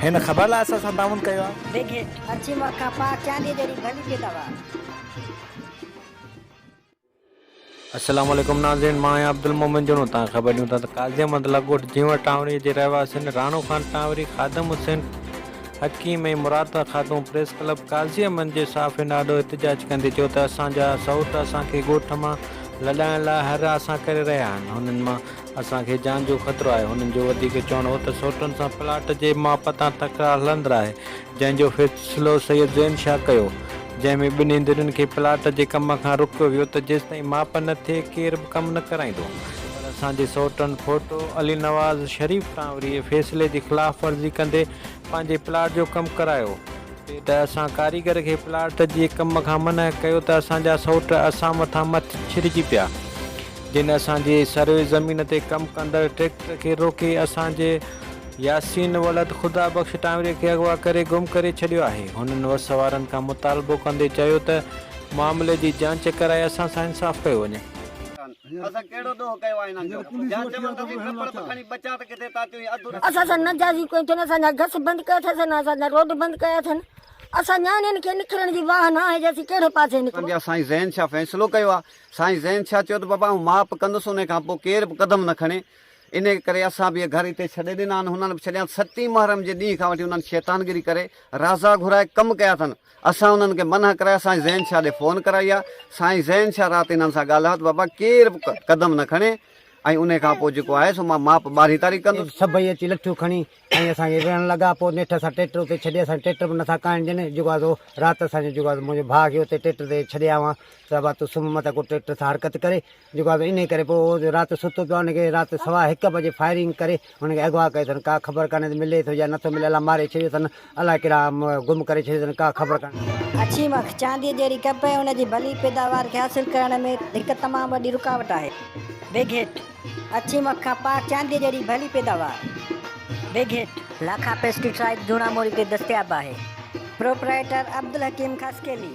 هن خبر لاء اسان سان تعاون ڪيو آهي. بگهٽ، اڇي مک کان پاڪ چانديء جهڙي ڀلي پيداوار. السلام عليڪم ناظرين مان آهيان عبدالمومن جوڻو تان خبر ڏيون ٿا ته قاضي احمد لڳ ڳوٺ جيوڻ ٽانوري جي رهواسين راڻو خان ٽانوري خادم حسين حڪيم ۽ مراد خاتون پريس ڪلب قاضي احمد جي صحافين آڏو احتجاج ڪندي چيو ته اسان جا سئوٽ اسان کي ڳوٺ مان لڏائڻ لاء هر آسان ڪري رهيا آهن هنن مان اسان کي جان جو خطرو آهي. هنن جو وڌيڪ چوڻ هو ته سوٽن سان پلاٽ جي ماپ تان تڪرار هلندڙ آهي، جنهن جو فيصلو سيد زين شاهه ڪيو، جنهن ۾ ٻنهي ڌرين کي پلاٽ جي ڪم کان روڪيو ويو ته جيستائين ماپ نه ٿئي ڪير به ڪم نه ڪرائيندو، پر اسان جي سوٽن ڦوٽو علي نواز شريف ٽانوري فيصلي جي خلاف ورزي ڪندي پنهنجي پلاٽ جو ڪم ڪرايو پئي ته اسان ڪاريگر کي پلاٽ جي ڪم کان منع ڪيو ته اسان جا سئوٽ اسان مٿان مڇرجي پيا. جن اسان جي سروي زمين تي ڪم ڪندڙ ٽريڪٽر کي روڪي اسان جي ياسين ولد خدا بخش ٽانوري کي اغوا ڪري گم ڪري ڇڏيو آهي. هنن وس وارن کان مطالبو ڪندي چيو ته معاملي جي جاچ ڪرائي اسان سان انصاف ڪيو وڃي. اسان ڪهڙو ڏوهه ڪيو آهي هنن جو جا چون ته اسين ٽپڙ به کڻي ٻچا ته ڪٿي ٿا اچون هي اڌ اسان سان ناجائزي ڪئي اٿن اسان جا گس بند ڪيا اٿن اسان جا روڊ بند ڪيا اٿن اسان نياڻين کي نڪرڻ جي واهه نه آهي جو اسين ڪهڙي پاسي نڪرون. سائين زين شاهه فيصلو ڪيو آهي سائين زين شاهه چيو ته بابا آئون ماپ ڪندس انهي کان پوء ڪير به قدم نه کڻي. انهي ڪري اسان به اهي گهر هتي ڇڏي ڏنا آهن. هنن به ڇڏيا آهن. ستين محرم جي ڏينهن کان وٺي انهن شيطانگري ڪري رازا گهرائي ڪم ڪيا اٿن. اسان انهن کي منع ڪرائي سائين زين شاهه ڏي فون ڪرائي آهي. سائين زين شاهه رات انهن سان ڳالهايو ته بابا ڪير به قدم نه کڻي ۽ انهي کان پوء جيڪو آهي سو مان ماپ ٻارهين تاريخ ڪندس. سڀئي اچي لٺيون کڻي ۽ اسان کي وڙهڻ لڳا پوء نيٺ اسان ٽيٽر اتي ڇڏي اسان ٽيٽر به نٿا ڪاهڻ ڏين جيڪو آهي سو رات اسان جو جيڪو آهي سو منهنجي ڀاء کي اتي ٽيٽر تي ڇڏي آيو آهيان ته بابا تون سمهه متان ڪو ٽيٽر سان حرڪت ڪري جيڪو آهي سو انهي ڪري پوء اهو رات ستو پيو آهي ان کي رات سوا هڪ بجي فائرنگ ڪري هن کي اغوا ڪيو اٿن ڪا خبر ڪانهي ته ملي ٿو يا نٿو ملي الاء ماري ڇڏيو اٿن الاء ڪيڏانهن گم ڪري ڇڏيو اٿن ڪا خبر ڪانهي. اڇي مک، چانديء جهڙي ڪپهه ۽ ان جي ڀلي پيداوار کي حاصل ڪرڻ ۾ هڪ تمام وڏي رڪاوٽ آهي. بگهٽ، اڇي مک کان پاڪ چانديء جهڙي ڀلي پيداوار. بگهٽ، لاکا پيسٽيسائيڊ جوڻا موري تي دستياب آهي. پروپرائيٽر عبدالحڪيم خاصخيلي.